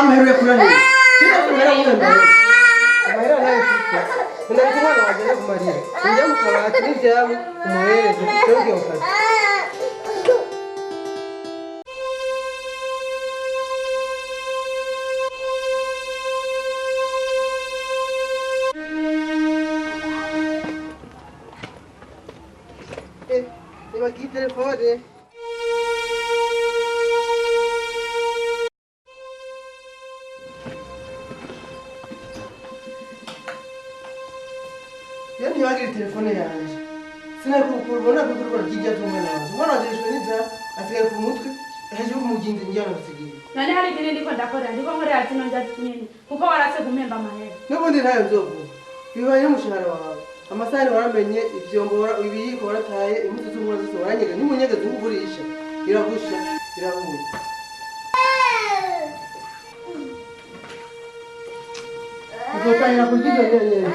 Amahera uyakura hehe? Amahera nguhemba hehe? Amahera nayo mfise. Ndabika umwana wanjye no kumarira. Njya mu kabati n'ivyamwe umuhereze, ugiye ku kazi. Nibagiye telefone. Iyo ntibagira telefone yanjye, sinakukura ubona kugura ry'irya z'umwana wanjye. Umwana wanjye yishwe n'inzara, asigaye ku mutwe hejuru kumuginda injyana gusigiye. None hari ikindi ndiko ndakora? Ndiko nkorera zino ndya nyene kuko warase kumpemba amahera. N'ubundi ntayo nzovuga, bibanye n'umushahara wawe. Amasahani waramenye, ivyombo ibiyiko warataye, impuzu z'umwana zose waranyega. Nimunyegeze nkugurisha, iragusha irahuye. Uzotangira kurya izo nyene.